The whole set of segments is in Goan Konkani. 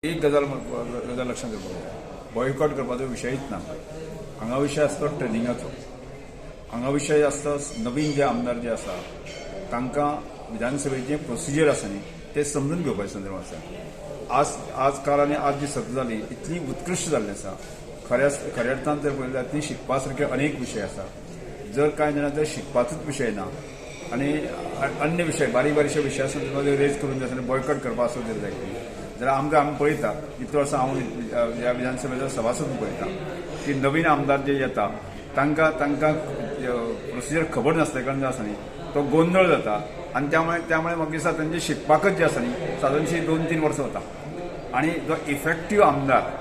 एक गजाल गजाल लक्षात घेवपाक जाय, बॉयकॉट करपाचो विशयच ना. हांगा विशय आसता ट्रेनिंगाचो. हांगा विशय आसता नवीन जे आमदार जे आसा तांकां विधानसभेचें प्रोसिजर आसा न्ही, तें समजून घेवपाचे संदर्भ आसा. आज आज काल आनी आज जी सत्ता जाली इतली उत्कृश्ट जाल्ली आसा. खऱ्या खऱ्या अर्थान जर पळयल्यार ती शिकपा सारके अनेक विशय आसा. जर कांय जाणां जर शिकपाचोच विशय ना आनी अन्य विशय बारीक बारीकशे विशया संदर्भात रेज करून जे आसा बॉयकॉट करपा आसत जर जाय जाल्यार आमकां आमी पळयता, इतलो वर्सां हांव ह्या विधानसभेचो सभासद पळयता की नवीन आमदार जे येता तांकां तांकां प्रोसिजर खबर नासल्या कारणान जो आसा न्ही तो गोंदळ जाता आनी त्यामुळे त्यामुळे म्हाका दिसता तांचे शिकपाकच जे आसा न्ही सादारणशी 2-3 वर्सां वता. आनी जो इफेक्टीव आमदार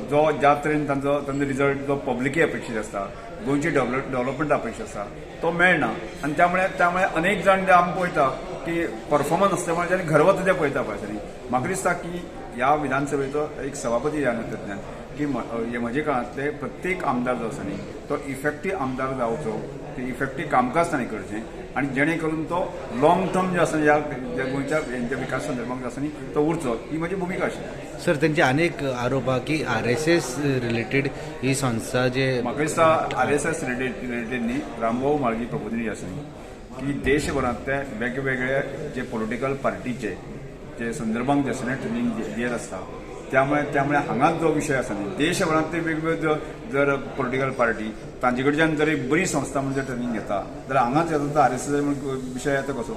जो ज्या तरेन तांचो तांचो रिजल्ट जो पब्लिकय अपेक्षीत आसता, गोंयची डेव्हलपमेंट अपेक्षीत आसता, तो मेळना. आनी त्यामुळे त्यामुळे अनेक जाण जे आमी पळयता की परफॉर्मन्स आसता म्हणजे आनी घर वता ते पळयता पळय न्ही. म्हाका दिसता की ह्या विधानसभेचो एक सभापती ह्या नात्यान की म्हजे काळांतले प्रत्येक आमदार जो आसा न्ही तो इफेक्टीव आमदार जावचो, ते इफेक्टीव कामकाज ताणें करचें आनी जेणे करून तो लॉंग टर्म जे आसा ह्या गोंयच्या हेंच्या विकास संदर्भात जो आसा न्ही तो उरचो, ही म्हजी भुमिका आशिल्ली. सर, त्यांचे अनेक आरोप आहा की आरएसएस रिलेटेड ही संस्था जे म्हाका दिसता आरएसएस रिलेटेड न्ही, रामभाऊ म्हाळगी प्रबोधिनी आसा न्ही की देशभरांतले वेगवेगळे जे पॉलिटिकल पार्टीचे जे संदर्भात जे आसा न्ही ट्रेनींग दियत आसता. त्यामुळे त्यामुळे हांगाच जो विशय आसा न्ही देशभरांतले वेगवेगळे जर पॉलिटिकल पार्टी तांचे कडच्यान जर एक बरी संस्था म्हणजे ट्रेनींग घेता जाल्यार हांगाच येता आरएसएस विशय येता कसो.